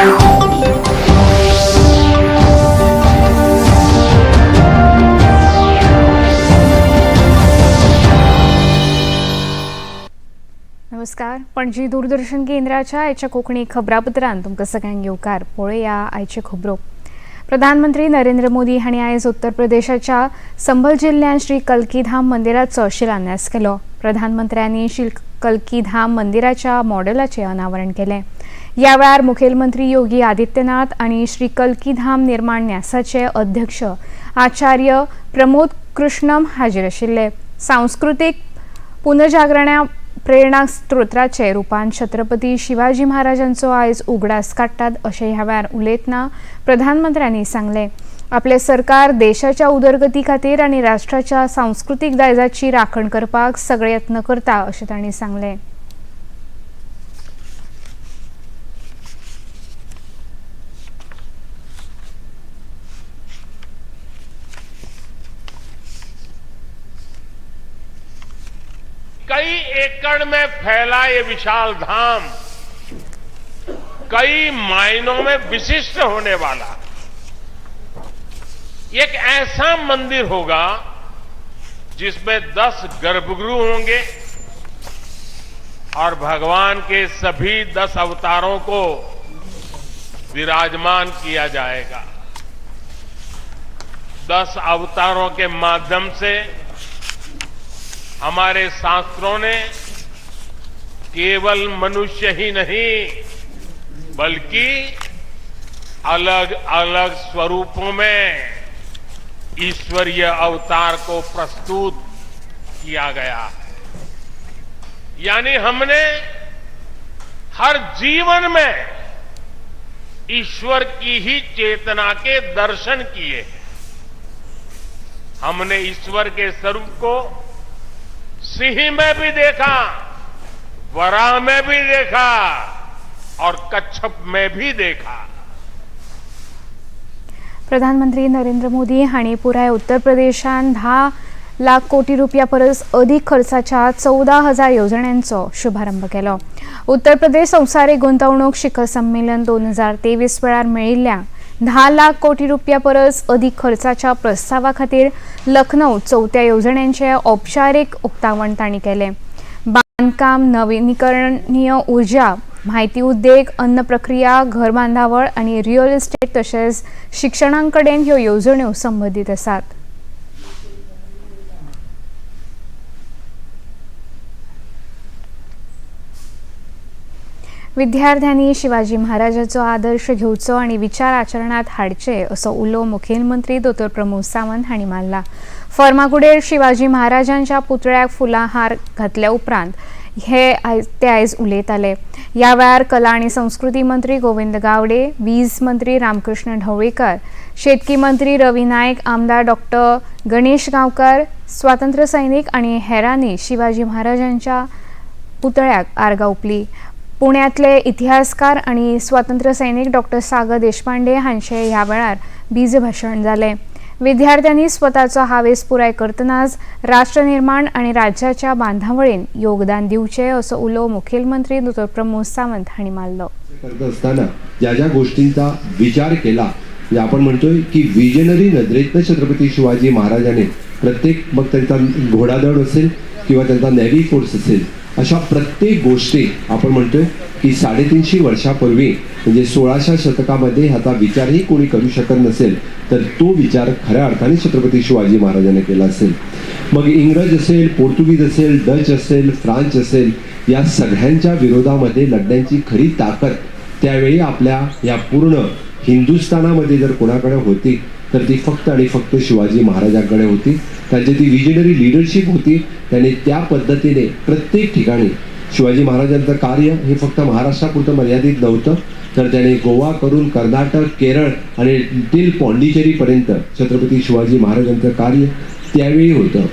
नमस्कार, पणजी दूरदर्शन केंद्राच्या आयच्या कोंकणी खबरापत्रान तुमकां सगळ्यांक येवकार. पळोवया आयच्यो खबरो. प्रधानमंत्री नरेंद्र मोदी हांणी आयज उत्तर प्रदेशाच्या संभल जिल्ल्यांत श्री कल्कीधाम मंदिराचो शिलान्यास केलो. प्रधानमंत्र्यांनी श्री कल्कीधाम मंदिराच्या मॉडेलाचें अनावरण केलें. ह्या वेळार मुखेलमंत्री योगी आदित्यनाथ आनी श्री कल्कीधाम निर्माण न्यासाचे अध्यक्ष आचार्य प्रमोद कृष्णम हाजीर आशिल्ले. सांस्कृतीक पुनर्जागरणा प्रेरणा स्त्रोत्राचे रुपान छत्रपती शिवाजी महाराजांचो आयज उगडास काडटात अशें ह्या वेळार उलयतना प्रधानमंत्र्यांनी सांगलें. आपलें सरकार देशाच्या उदरगती खातीर आनी राष्ट्राच्या सांस्कृतीक दायजाची राखण करपाक सगळे यत्न करता अशें तांणी सांगलें. कई एकड़ में फैला ये विशाल धाम कई मायनों में विशिष्ट होने वाला एक ऐसा मंदिर होगा जिसमें 10 गर्भगृह होंगे और भगवान के सभी 10 अवतारों को विराजमान किया जाएगा। 10 अवतारों के माध्यम से हमारे शास्त्रों ने केवल मनुष्य ही नहीं बल्कि अलग अलग स्वरूपों में ईश्वरीय अवतार को प्रस्तुत किया गया है। यानी हमने हर जीवन में ईश्वर की ही चेतना के दर्शन किए हैं। हमने ईश्वर के स्वरूप को सिंह में भी देखा, वराह में भी देखा और कच्छप में भी देखा। प्रधानमंत्री नरेंद्र मोदी हांणी पुराय उत्तर प्रदेशान 10 लाख कोटी रुपया परस अदीक खर्चाच्या 14,000 येवजण्यांचो शुभारंभ केलो. उत्तर प्रदेश संवसारीक गुंतवणूक शिखर संमेलन 2023 वेळार मेळिल्ल्या 10 लाख कोटी रुपया परस अदीक खर्चाच्या प्रस्तावा खातीर लखनौ चवथ्या येवजण्यांचें औपचारीक उक्तावण तांणी केलें. बांदकाम, नविनीकरणीय ऊर्जा, म्हायती उद्देग, अन्न प्रक्रिया, घर बांदावळ आनी रियल इस्टेट तशेंच शिक्षणा कडेन ह्यो येवजण्यो संबंदीत आसात. विद्यार्थ्यांनी शिवाजी महाराजाचो आदर्श घेवचो आनी विचार आचरणांत हाडचे असो उलो मुखेलमंत्री दोतोर प्रमोद सावंत हांणी मारला. फर्मागुडेर शिवाजी महाराजांच्या पुतळ्याक फुलां हार घातल्या उपरांत हे ते आयज उलयताले. ह्या वेळार कला आनी संस्कृती मंत्री गोविंद गावडे, वीज मंत्री रामकृष्ण ढवळीकर, शेतकी मंत्री रवी नायक, आमदार डॉक्टर गणेश गांवकर, स्वातंत्र्य सैनीक आनी हेरांनी शिवाजी महाराजांच्या पुतळ्याक आर्गां ओंपली. पुण्यातले इतिहासकार आणि स्वातंत्र्य सैनिक डॉक्टर सागर देशपांडे हांचे ह्या वेळार बीजभाशण जालें. विद्यार्थ्यांनी स्वताचो हावेस पुराय करतनाच राष्ट्रनिर्माण आणि राज्याच्या बांदावळीन योगदान दिवचें असो उलो मुखेलमंत्री दोतोर प्रमोद सावंत हांणी मारलो. करत असताना ज्या ज्या गोष्टींचा विचार केला, म्हणजे आपण म्हणतोय की विजनरी नजरेतनं छत्रपती शिवाजी महाराजांनी प्रत्येक, मग त्यांचा घोडादळ असेल किंवा त्यांचा नेव्ही फोर्स असेल, अशा प्रत्येक गोष्टी आपण म्हणतोय की 350 वर्षापूर्वी म्हणजे 16व्या शतकामध्ये ह्याचा विचारही कोणी करू शकत नसेल, तर तो विचार खऱ्या अर्थाने छत्रपती शिवाजी महाराजांनी केला असेल. मग इंग्रज असेल, पोर्तुगीज असेल, डच असेल, फ्रान्स असेल, या सगळ्यांच्या विरोधामध्ये लढण्याची खरी ताकद त्यावेळी आपल्या या पूर्ण हिंदुस्थानामध्ये जर कोणाकडे होती तर ती फक्त आणि फक्त शिवाजी महाराजांकडे होती. त्यांची ती विजनरी लिडरशिप होती. त्यांनी त्या पद्धतीने प्रत्येक ठिकाणी शिवाजी महाराजांचं कार्य हे फक्त महाराष्ट्रापुरतं मर्यादित नव्हतं, तर त्याने गोवा करून कर्नाटक, केरळ आणि टिल पॉंडिचेरीपर्यंत छत्रपती शिवाजी महाराजांचं कार्य त्यावेळी होतं.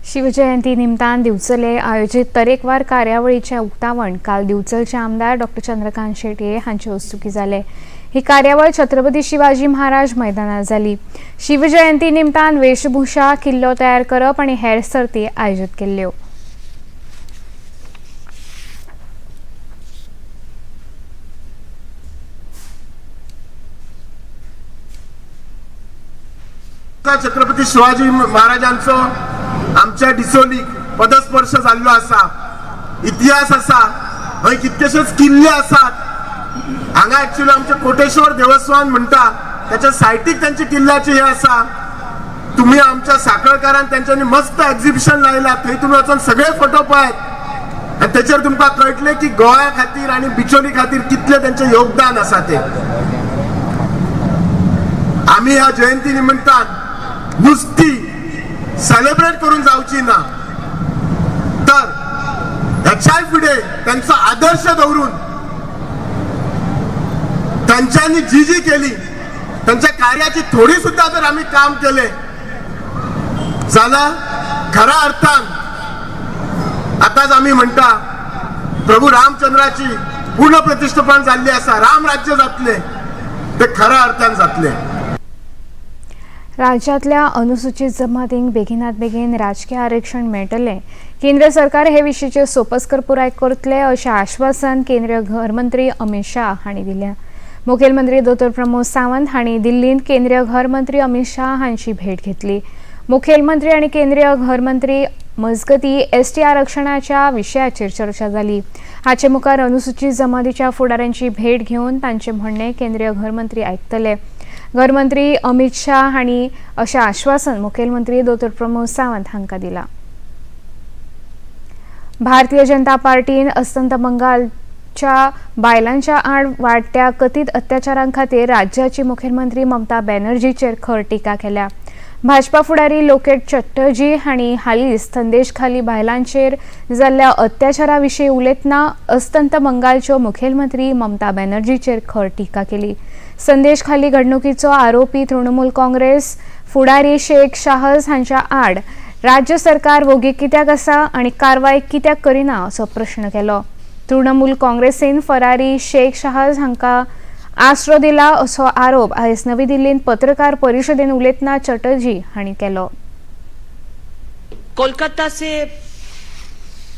शिवजयंती निमतान दिवचले आयोजीत तरेकवार कार्यावळीचें उक्तावण काल दिवचलचे आमदार डॉक्टर चंद्रकांत शेटये हांचे हस्तुकीं जालें. ही कार्यावळ छत्रपती शिवाजी महाराज मैदानार जाली. शिवजयंती निमतान वेशभूषा, किल्लो तयार करप आनी हेर सर्ती आयोजीत केल्ल्यो. राजमाता छत्रपती शिवाजी महाराजांचो आमच्या डिचोलीक पदस्पर्श जाल्लो आसा. इतिहास आसा, हय कितकेशेच किल्ले आसात. हांगा एक्चुअली आमचे कोटेश्वर देवस्थान म्हणटा त्याच्या सायटीक त्यांचे किल्ल्याचे हे आसा. तुम्ही आमच्या साखळकारान त्यांच्यानी मस्त एक्झिबिशन लायला, थंय तुमी वचोन सगळे फोटो पळयात आनी तेचेर तुमकां कळटलें की गोंया खातीर आनी बिचोली खातीर कितले त्यांचे योगदान आसा ते. आमी ह्या जयंती निमित्तान नुस्ती सेलिब्रेट करून जावची ना, तर ह्याच्याय फुडें त्यांचो आदर्श दवरून त्यांच्यानी जी जी केली त्यांच्या कार्याची थोडी सुद्धा जर आम्ही काम केले जाल्यार खऱ्या अर्थान आताच आम्ही म्हणटा प्रभू रामचंद्राची पूर्ण प्रतिष्ठापन जाल्ली आसा, राम राज्य जातले, ते खऱ्या अर्थान जातले. राज्यातल्या अनुसूचित जमातींक बेगिनात बेगीन राजकीय आरक्षण मेळटलें. केंद्र सरकार हे विशींचे सोपस्कर पुराय करतले अशें आश्वासन केंद्रीय घरमंत्री अमित शाह हांणी दिल्या. मुखेलमंत्री दोतोर प्रमोद सावंत हांणी दिल्लींत केंद्रीय घरमंत्री अमित शाह हांची भेट घेतली. मुखेलमंत्री आनी केंद्रीय घरमंत्री मजगती एसटी आरक्षणाच्या विशयाचेर चर्चा जाली. हाचे मुखार अनुसूचित जमातीच्या फुडाऱ्यांची भेट घेवन तांचे म्हणणें केंद्रीय घरमंत्री आयकतले. घरमंत्री अमित शाह हांणी अशें आश्वासन मुखेलमंत्री दोतोर प्रमोद सावंत हांकां दिलां. भारतीय जनता पार्टीन अस्तंत बंगालच्या बायलांच्या आड वाडट्या कथीत अत्याचारां खातीर राज्याची मुखेलमंत्री ममता बॅनर्जीचेर खर टिका केल्या. भाजपा फुडारी लोकेट चटर्जी हांणी हालींच संदेशखाली बायलांचेर जाल्ल्या अत्याचारा विशीं उलयतना अस्तंत बंगालच्यो मुखेलमंत्री ममता बॅनर्जीचेर खर टिका केली. संदेशखाली घडणुकीचो आरोपी तृणमूल काँग्रेस फुडारी शेख शाहज हांच्या आड राज्य सरकार वोगी कित्याक आसा आनी कारवाय कित्याक करिना असो प्रश्न केलो. तृणमूल काँग्रेसीन फरारी शेख शाहज हांकां आसरो दिला असो आरोप आयज नवी दिल्लींत पत्रकार परिशदेन उलयतना चटर्जी हांणी केलो. कोलकाता से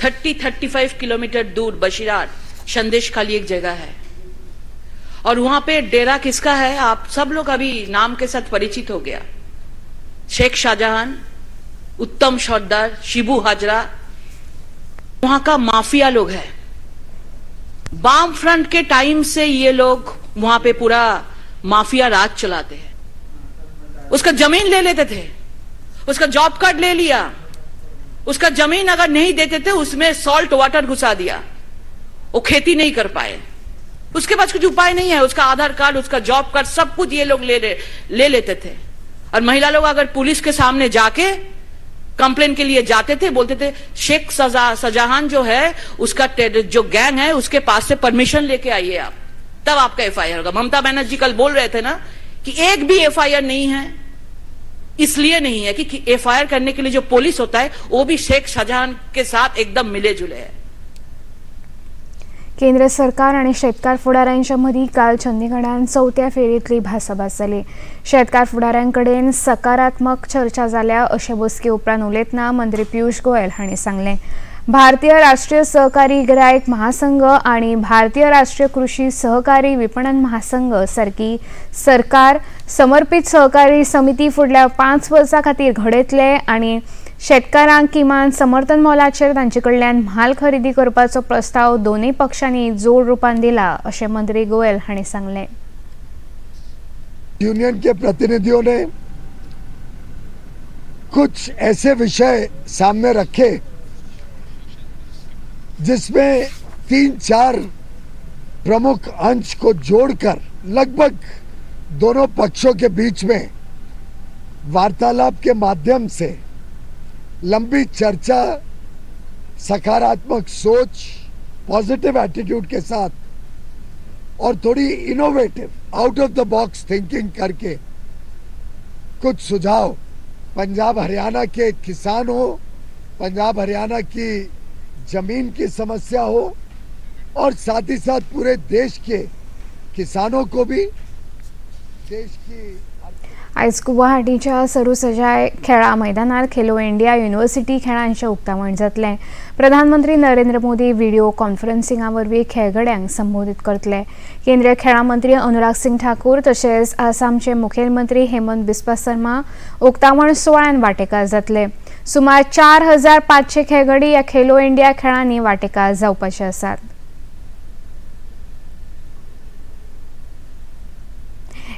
30-35 किलोमीटर दूर बशीरहाट संदेश खाली एक जगह है और वहां पे डेरा किसका है, आप सब लोग अभी नाम के साथ परिचित हो गया. शेख शाहजहां, उत्तम सरदार, शिबू हाजरा, वहां का माफिया लोग है. वाम फ्रंट के टाइम से ये लोग वहां पे पूरा माफिया राज चलाते हैं. उसका जमीन ले लेते थे, उसका जॉब कार्ड ले लिया, उसका जमीन अगर नहीं देते थे उसमें सॉल्ट वाटर घुसा दिया, वो खेती नहीं कर पाए. उसके पास कुछ उपाय नहीं है. उसका आधार कार्ड, उसका जॉब कार्ड, सब कुछ ये लोग ले ले लेते थे. और महिला लोग अगर पुलिस के सामने जाके कंप्लेन के लिए जाते थे, बोलते थे शेख सजा सजाहान जो है, उसका जो गैंग है, उसके पास से परमिशन लेके आइए आप, तब आपका एफआईआर होगा. ममता बनर्जी कल बोल रहे थे ना कि एक भी एफआईआर नहीं है. इसलिए नहीं है कि एफआईआर करने के लिए जो पुलिस होता है वो भी शेख शाहजहां के साथ एकदम मिले जुले है. केंद्र सरकार आनी शेतकार फुडाऱ्यांच्या मदीं काल चंदीगडान चवथ्या फेरयेंतली भासाभास जाली. शेतकार फुडाऱ्यां कडेन सकारात्मक चर्चा जाल्या अशें बसके उपरांत उलयतना मंत्री पियूष गोयल हांणी सांगलें. भारतीय राष्ट्रीय सहकारी गिरायक महासंघ आनी भारतीय राष्ट्रीय कृषी सहकारी विपणन महासंघ सारकी सरकार समर्पित सहकारी समिती फुडल्या 5 वर्सां खातीर घडयतले आनी शेतकारांक किमान समर्थन मोलाचेर तांचे कडल्यान म्हाल खरेदी करपाचो प्रस्ताव दोनूय पक्षांनी जोड रुपान दिला अशें मंत्री गोयल हांणी सांगलें. यूनियन के प्रतिनिधियों ने कुछ ऐसे विषय सामने रखे जिसमें तीन चार प्रमुख अंश को जोड़कर लगभग दोनों पक्षों के बीच में वार्तालाप के माध्यम से लंबी चर्चा, सकारात्मक सोच, पॉजिटिव एटीट्यूड के साथ और थोड़ी innovative, out of the box thinking करके कुछ सुझाव, पंजाब हरियाणा के किसान हो, पंजाब हरियाणा की जमीन की समस्या हो और साथ ही साथ पूरे देश के किसानों को भी देश की आयज गुवाहाटीच्या सरुसजाय खेळां मैदानार खेलो इंडिया युनिव्हर्सिटी खेळांचें उक्तावण जातलें. प्रधानमंत्री नरेंद्र मोदी व्हिडिओ कॉन्फरन्सिंगा वरवीं खेळगड्यांक संबोधीत करतले. केंद्रीय खेळां मंत्री अनुराग सिंग ठाकूर तशेंच आसामचे मुखेलमंत्री हेमंत बिस्वा शर्मा उक्तावण सुवाळ्यान वांटेकार जातले. सुमार 4500 खेळगडी ह्या खेलो इंडिया खेळांनी वांटेकार जावपाचे आसात.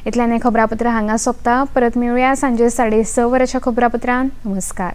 इतल्यान हें खबरापत्र हांगा सोंपता. परत मेळुया सांजे 6:30 वरांच्या खबरापत्रान. नमस्कार.